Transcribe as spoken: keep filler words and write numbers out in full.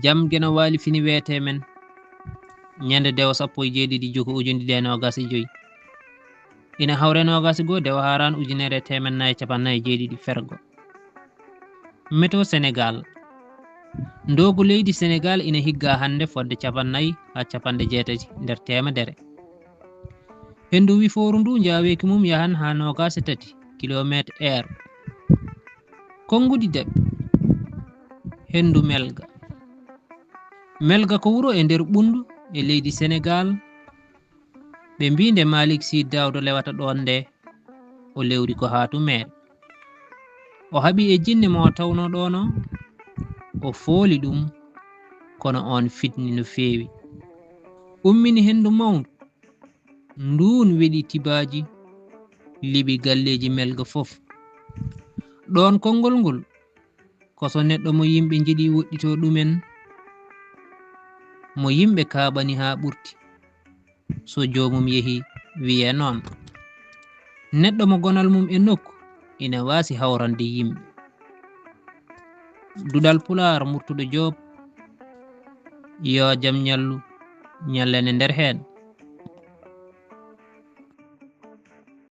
Jam geno waali fini weetee men. Ñande dewo sappo e jeeɗiɗi juko ujunɗiɗi e noogas e joy. Ina hawre noogas e goo dewo haaraan ujunere e teemen nayi e capanɗe nayi e jeeɗiɗi fergo. Météo Sénégal. Ndoogu leydi Sénégal ina higgaa hannde fodde capanɗe nayi haa capanɗe jeetati nder teemedere. Henndu wifooru ndu njaaweeki mum yahan haa noogas e tati kilomeeter heure. Konnguɗi daɓɓi. Henndu Melga. Melga ko wuro e nder Ɓunndu e leydi Senegaal. Ɓe mbii nde Malick Sy Daouda lewata ɗoon nde, o lewri ko haa to Meel. O haɓi e jinne mo o tawnoo ɗoon o, o fooli ɗum, kono oon fitni no feewi. Ummini henndu mawndu, nduun weɗi tibaaji, liɓi galleeji Melga fof. Ɗoon konngol ngol, ko so neɗɗo mo yimɓe njiɗi woɗɗitoo ɗumen, mo yimɓe kaaɓani haa ɓurti. So joomum yehi, wiyee noon. Neɗɗo mo gonal mum e nokku ina waasi hawrande yimɓe. Duɗal Pulaar, Murtuɗo Joob, yo jam ñallu ñallen e nder heen.